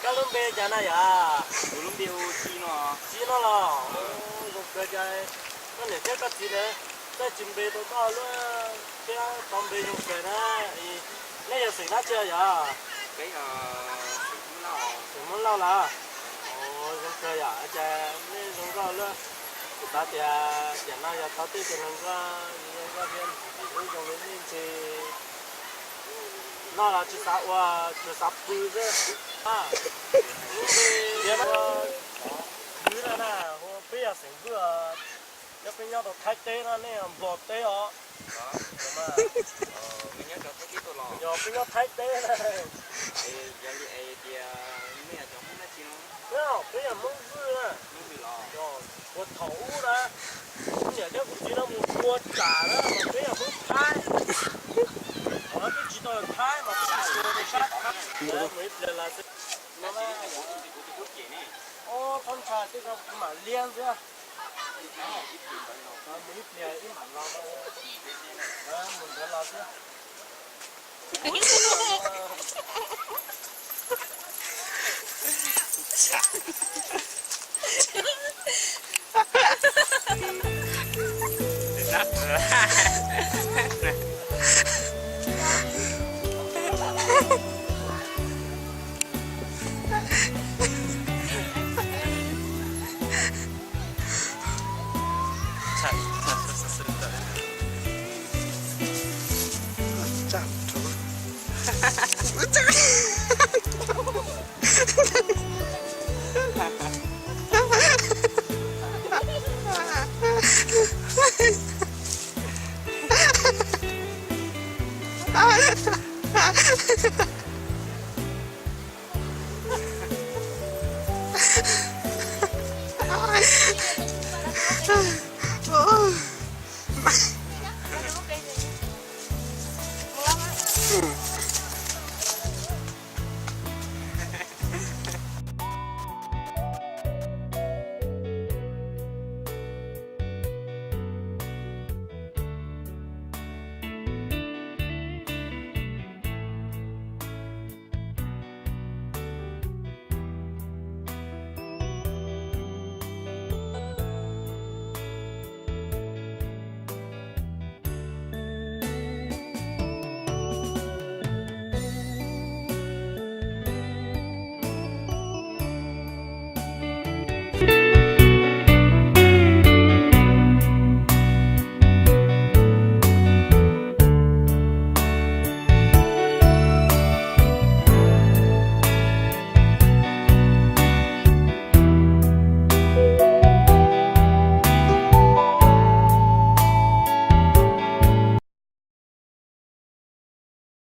Koj lub npe cas na yom? Kuv lub npe hu Txi no. Txi no los? Zoo kawg. Koj niam thiab koj txiv na, txawj tsis npe rau koj lub thiab tau npe zoo kawg na. Nej yog xeem dab tsi yom? Xeem Hmoob Lauj los? Zoo kawg yom, cas nej zoo nkauj lawm. Kuv xav tias tiam no yog tau tej tus hluas nkauj zoo nkauj thiab ntxim hlub zoo li nej ntshe noj los tsis xav ua, tsuas xav pw xwb. Hu Vwj no na, hu peb yog xeem Vwj, nyob peb nyob rau Thaib teb no, nej Nplog teb os. Yog peb nyob Thaib teb na. Peb yog Hmoob Vwj na. Puag thaum ub na, kuv niam thiab kuv txiv no mus tua tsam na mas peb yog Hmoob Thaib. Thaum no peb tsis tau yog Thaib mas peb mus tua rau sab Thaib. Mus ib pliag los xwb. Ob txhob ntshai, tej no kuv mam liab ntxiv. Mus ib pliag ib mam los, mus ntawd los xwb.